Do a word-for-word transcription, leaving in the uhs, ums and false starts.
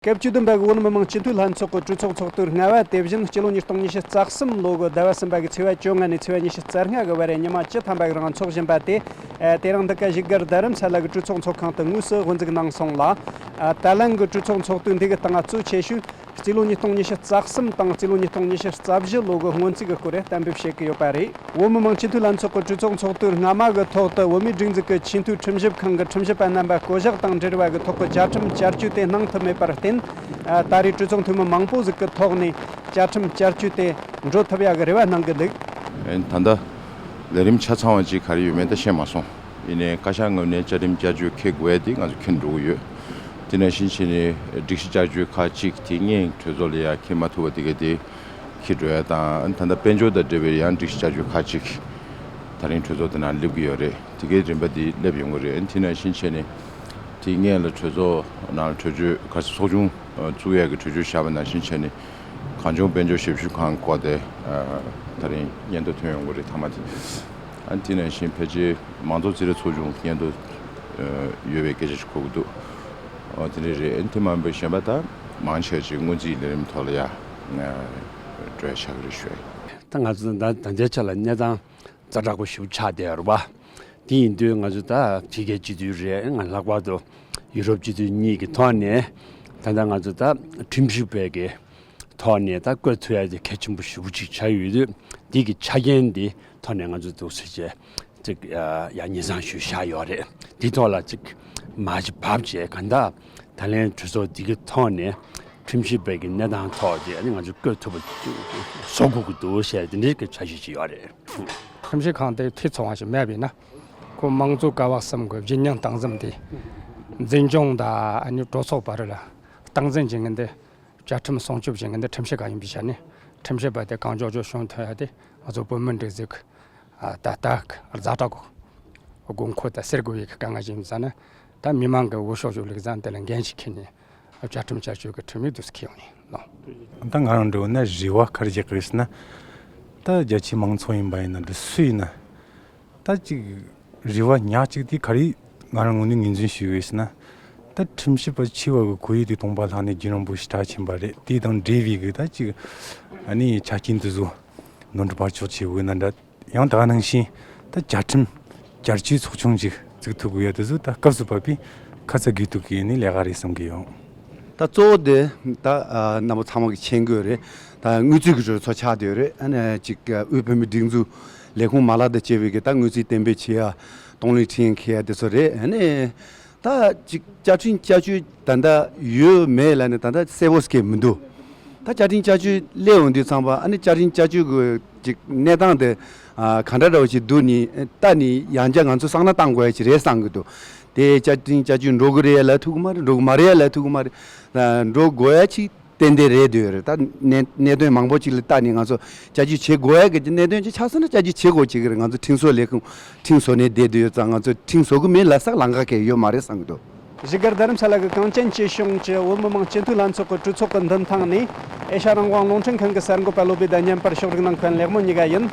སྐབས་བཅུ་བདུན་པ་གི་བོད་མི་མང་སྤྱི་འཐུས་ལྷན་ཚོགས་ཀྱི་གྲོས་ཚོགས་ཚོགས་དུས་ལྔ་པ་དེ་བཞིན་སྤྱི་ལོ་ཉིས་སྟོང་ཉི་ཤུ་རྩ་གསུམ་ལོ་གི་ཟླ་བ་གསུམ་པ་གི་ཚེས་པ་བཅོ་ལྔ་ནས་ཚེས་པ་ཉི་ཤུ་རྩ་ལྔ་གི་བར་ཉི་མ་བཅུ་ཐམ་པ་གི་རིང་འཚོགས་བཞིན་པ་དེ། ཨ། དེ་རིང་འདི་ག་བཞུགས་སྒར་རྡ་རམ་ས་ལ་གི་གྲོས་ཚོགས་ཚོགས་ཁང་དུ་དངོས་སུ་དབུ་འཛུགས་གནང་སོང་ལ། ཨ། ད་ལན་གི་གྲོས་ཚོགས་ཚོགས་དུས་འདི་གི་སྟེང་གཙོ་ཆེ་ཤོས་སྤྱི་ལོ་ཉིས་སྟོང་ཉི་ཤུ་རྩ་གསུམ་དང་སྤྱི་ལོ་ཉིས་སྟོང་ཉི་ཤུ་རྩ་བཞི་ལོ་གི་སྔོན་རྩིས་ཀྱི་སྐོར་གཏན་འབེབས་བྱེད་ཀྱི་ཡོད་པ་རེད། བོད་མི་མང་སྤྱི་འཐུས་ལྷན་ཚོགས་ཀྱི་གྲོས་ཚོགས་ཚོགས་དུས་སྔ་མ་གི་ཐོག་ཏུ་བོད་མིའི་སྒྲིག་འཛུགས་ཀྱི་ཆེས་མཐོའི་ཁྲིམས་ཞིབ་ཁང་གི་ཁྲིམས་ཞིབ་པ་རྣམ་པ་བསྐོ་གཞག་དང་འབྲེལ་བ་གི་ཐོག་གི་བཅའ་ཁྲིམས་བསྐྱར་བཅོས་དེ་གནང་ཐུབ་མེད་པར་བརྟེན། ཨ། ད་རེས་གྲོས་ཚོགས་འཐུས་མི་མང་པོ་ཞིག་གི་ཐོག་ནས་བཅའ་ཁྲིམས་བསྐྱར་བཅོས་དེ་འགྲོ་ཐུབ་ཡག་གི་རེ་བ་གནང་གི་འདུག་ཨེ། ད་ལྟ་ལས་རིམ་ཆ་ཚང་བ་ཅིག་ག་རེ་ཡོད་མེད་ད་ཤེས་མ་སོང་། ཡིན་ནའི་བཀའ་ཤག་ངོས་ནས་བཅའ་ཁྲིམས་བསྐྱར་བཅོས་འཁྱེར་དགོས་ཡ་དེ་ང་ཚོ་འཁྱེར་འགྲོ་གི་ཡོད། དེ་ནང་བཞིན་བྱས་ནས་སྒྲིག་གཞི་བསྐྱར་བཅོས་ཁག་ཅིག་དེ་སྔའི་གྲོས་ཚོགས་ལ་ཡ་འཁྱེར་མ་ཐུབ་པ་དེ་ག་དེ་འཁྱེར་འགྲོ་ཡ་དང་། ད་ལྟ་དཔལ་འབྱོར་དང་འབྲེལ་བའི་ཡང་སྒྲིག་གཞི་བསྐྱར་བཅོས་ཁག་ཅིག་ད་རིང་གྲོས་ཚོགས་དེ་ནང་སླེབས་ཀྱི་ཡོད་རེད། དེ་གའི་རིམ་པ་དེ་སླེབས་ཡོང་གི་རེད། དེ་ནང་བཞིན་བྱས་ནས་དེ་སྔའི་ལ་གྲོས་ཚོགས་ནང་གྲོས་ཆོད་ག་ཚོགས་ཆུང་བཙུགས་ཡས་ཀྱི་གྲོས་ཆོད་བཞག་པ་ནང་བཞིན་བྱས་ནས་གངས་ལྗོངས་དཔལ་འབྱོར་ཞབས་ཞུ་ཁང་སྐོར་དེ་ད་རིང་སྙན་ཐོ་ཐོན་ཡོང་གི་རེད། མཐའ་མ་དེ། ཨ། དེ་ནང་བཞིན་ཕལ་ཆེར་མང་གཙོ་རྩིས་རིག་ཚོགས་ཆུང་སྙན་ཐོ་ཡོད་པའི་སྐད་ཆ་ཞིག་གོ་གི་འདུག་ཨ། དེ་འདྲ་རེད། དེ་མ་ཡིན་པའི་གཞན་པ་ད་མང་ཆེ་ཅིག་སྔོན་རྩིས་ལས་རིམ་ཐོག་ལ་ཡ་འགྲོ་ཡ་ཆགས་ཀྱི་རེད་ཞུ་ཡ་ཡིན། ད་ང་ཚོ་ད་ད་ལྟའི་ཆ་ལ་གནས་སྟངས་ཛ་དྲག་པོ་ཞིག་ཆགས་བསྡད་ཡོད་རེད་པ། དེ་ཡིན་དུས་ང་ཚོ་ད་ཕྱི་རྒྱལ་སྤྱི་འཐུས་རེད། ང་ལྷག་པར་དུ་ཡུ་རོབ་སྤྱི་འཐུས་གཉིས་ཀྱི་ཐོག་ནས་ད་ལྟ་ང་ཚོ་ད་ཁྲིམས་ཞིབ་པའི་གི་ཐོག་ནས་ད་བསྐོ་ཐུབ་ཡ་དེ་གལ་ཆེན་པོ་ཞེ་པོ་ཅིག་ཆགས་ཡོད་དུས། འདི་གི་ཆ་རྐྱེན་འདི་ཐོག་ནས་ང་ཚོ་འདུག་ཟེར་བྱས་ཅིག་ཡ་ཉེ་སང་ཞུས་བཞག་ཡོད་རེད། འདི་ཐོག་ལ་ཅིག་མ་ཅིག་བབས་བྱས་གང་ལྟར་ད་ལན་གྲོས་ཚོགས་འདི་གི་ཐོག་ནས་ཁྲིམས་ཞིབ་པའི་གི་གནས་སྟངས་ཐོག་དེ་ཨ་ནི་ང་ཚོ་བསྐོ་ཐུབ་པ་བཟོ་དགོས་ཀྱི་འདུག་ཟེར་དེ་འདྲའི་གི་འཆར་གཞི་ཅིག་ཡོད་རེད། ཁྲིམས་ཞིབ་ཁང་དེ་འཐུས་ཚང་བ་ཞིག་མེད་པས་ན། ཁོ་མང་གཙོ་ཀ་བ་གསུམ་གི་བརྗིད་ཉམས་སྟངས་འཛིན་དེ། འཛིན་སྐྱོང་དང་ཨ་ནི་གྲོས་ཚོགས་བར་ལ་སྟངས་འཛིན་བྱེད་མཁན་དེ། བཅའ་ཁྲིམས་སྲུང་སྐྱོབ་བྱེད་མཁན་དེ་ཁྲིམས་ཞིབ་ཁང་ཡིན་པའི་ཆ་ནས། ཁྲིམས་ཞིབ་པ་དེ་གང་མགྱོགས་མགྱོགས་བྱུང་ཐུབ་ཡ་དེ་ང་ཚོ་བོད་མི་སྒྲིག་འཛུགས་ཀྱི་ད་ལྟ་ཛ་དྲག་གི་དགོས་མཁོ་དང་སེལ་དགོས་པའི་དཀའ་ངལ་ཞིག་ཡིན་ཙང་ན། ད་མི་མང་གི་འོས་ཤོག་ཞུ་ལུགས་བཟང་དེ་ལ་འགན་ཞིག་འཁྱེར་ནས་བཅའ་ཁྲིམས་བསྐྱར་བཅོས་ཀྱི་ཁྲིམས་ཡིག་དུ་འཁྱེར་ཡོང་ཡིན་ནོ། ད་ང་རང་འདྲ་བོ་ན་རེ་བ་ག་རེ་རྒྱག་གི་ཡོད་ཟེར་ན། ད་རྒྱ་ཆེའི་མང་ཚོགས་ཡིན་པ་ཡིན་ན་འདི་སུ་ཡིན་ན། ད་ཅིག་རེ་བ་ཉག་གཅིག་དེ་ག་རེ་ང་རང་ངོས་ནས་ངོས་འཛིན་ཞུས་ཡོད་ཟེར་ན། ད་ཁྲིམས་ཞིབ་པ་ཆེ་བ་གི་གོ་ཡུལ་དེ་སྟོང་པ་ལྷག་ནས་རྒྱུན་རིང་པོ་ཞིག་གྲགས་ཕྱིན་པ་རེད། དེ་དང་འབྲེལ་བའི་གི་ད་ཅིག་ཨ་ནི་ཆ་རྐྱེན་དེ་ཚོ་ནོར་འཁྲུལ་བར་གཅོག་བྱེད་དགོས་ན་འདྲ། ཡང་ད་ག་ནང་བཞིན་ད་བཅའ་ཁྲིམས་བསྐྱར་བཅོས་ཚོགས་ཆུང་ཅིག་བཙུགས་ཐུབ་དགོས་ཡ་དེ་ཚོ་ད་སྐབས་སུ་བབས་པའི་ཁ་ཚ་དགོས་གཏུགས་ཀྱི་ནི་ལས་ཀ་རེད་བསམ་གྱི་ཡོད། ད་གཙོ་བོ་དེ་ད་ཨ་རྣམ་པ་ཚང་མ་གི་མཁྱེན་དགོས་རེད། ད་དངུལ་རྩིས་ཀྱི་གྲོས་ཚོགས་ཆགས་བསྡད་ཡོད་རེད། ཨ་ནི་ཅིག་དབུས་བོད་མིའི་སྒྲིག་འཛུགས་ལས་ཁུངས་མ་ལག་དང་བཅས་པའི་གི་ད་དངུལ་རྩིས་གཏན་འབེབས་བྱེད་ཡ། གཏོང་ལེན་ཁྲིམས་འཁྱེར་ཡ་དེ་ཚོ་རེད། ཨ་ནི་ད་ཅིག་བཅའ་ཁྲིམས་བསྐྱར་བཅོས་ད་ལྟ་ཡོད་མེད་ལ་ནི་ད་ལྟ་གསལ་པོ་སྐད་མི་འདུག་ད་བཅའ་ཁྲིམས་བསྐྱར་བཅོས་སླེབས་འོང་དུས་ཙམ་པ་ཨ་ནི་བཅའ་ཁྲིམས་བསྐྱར་བཅོས་ཀྱི་ཅིག་གནས་སྟངས་དེ་ཨ་ག་འདྲ་འདྲ་བོ་ཞིག་འདུག་ནི་ལྟ་ནི་ཡང་བསྐྱར་ང་ཚོ་བསམ་བློ་བཏང་དགོས་ཡ་ཅིག་རེད་བསམ་གྱི་འདུག་དེ་བཅའ་ཁྲིམས་བསྐྱར་བཅོས་འགྲོ་གི་རེད་ལབ་ཐུབ་ཀྱི་མ་རེད། འགྲོ་གི་མ་རེད་ལབ་ཐུབ་ཀྱི་མ་རེད། འགྲོ་དགོས་ཡ་ཅིག་ཏན་ཏན་རེད་འདོད་རེད། ད་གནད་གནད་དོན་མང་པོ་ཅིག་ལ་བལྟས་ནས་ང་ཚོ་བསྐྱར་བཅོས་བྱེད་དགོས་ཡ་གི་གནད་དོན་ཅིག་ཆགས་སོང་ན་བསྐྱར་བཅོས་བྱེད་དགོས་ཀྱི་རེད། ང་ཚོ་ཁྲིམས་བཟོ་ལས་ཁུངས་ཁྲིམས་བཟོ་ནས་བསྡད་འདོད་ཡོད་ཙང་། ང་ཚོ་ཁྲིམས་བཟོ་གི་མིན་ལབ་ས་ལམ་ཁ་གང་ཡོད་མ་རེད་བསམ་གྱི་འདུག་བཞུགས་སྒར་རྡ་རམ་ས་ལ་གི་གངས་ཅན་སྐྱིད་གཤོངས་ཀྱི་བོད་མི་མང་སྤྱི་འཐུས་ལྷན་ཚོགས་ཀྱི་གྲོས་ཚོགས་ཀྱི་མདུན་ཐང་ནས། ཨེ་ཤ་རང་དབང་རླུང་འཕྲིན་ཁང་གི་གསར་འགོད་པ་བློ་བདེ་དང་། བརྙན་པར་ཕྱོགས་སྒྲིག་གནང་མཁན་ལེགས་མོ་གཉིས་ཀ་ཡིན།